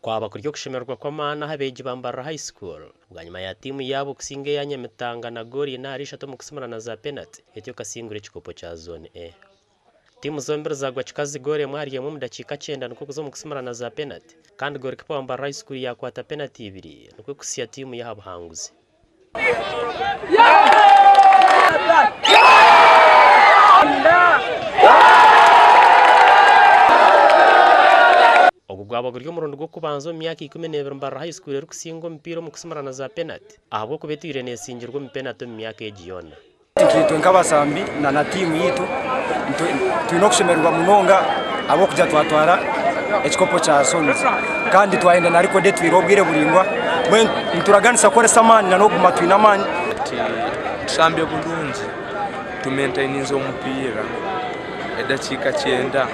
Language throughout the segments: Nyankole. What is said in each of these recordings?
Kwaba kuri okushemererwa kw'amaani aha beegi ba Mbarara High School bwanyima ya tiimu yaabo kusinga eya Nyamitanga na goolo ina ahari ishatu omu kusimirana za penati etyo ekasingura ekikopo kya Zone A. Tiimu zombiri zaagwa kikazi goolo emwe ahari emwe omu dakiika kyenda nikwo kuza omu kusimirana za penati kandi goolikipa wa Mbarara High School yaakwata penati ibiri nikwo kuhitsya tiimu ye aha buhanguzi. Ogu gwaba guri omurundi gw'okubanza omu myaka 12 Mbarara High School erikusinga omupiira omu kusimirana za penati ahabw'okuba etwire neesingirwa omu penati omu myaka egi yoona. Itwe nk'abasambi na tiimu yaitu twine okushemererwa munonga ahabw'okugira twatwara ekikopo kya zones kandi twayenda na rekodi etwire obwire buraingwa mbwenu nituraganisa kukoresa amaani na n'okuguma twine amaani. Tushambye bulungi tumentayininze omupiira edakiika kyenda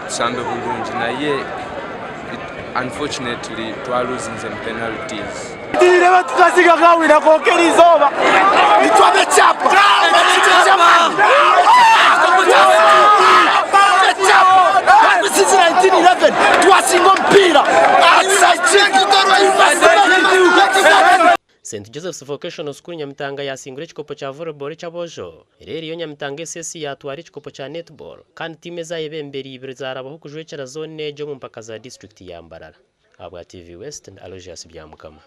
tushambe bulungi naye unfortunately twaluzinze omu penalties. St Joseph's Vocational School Nyamitanga yaasingura ekikopo kya Volleyball eky'aboojo, reero yo Nyamitanga SS yaatwara ekikopo kya Netball kandi tiimu ezaayebembera ibiri zaarabaho kujwekyera zooni egyo omu mpaka za disiturikiti ya Mbarara. Ahabwa TV West, ndi Aloysius Byamukama.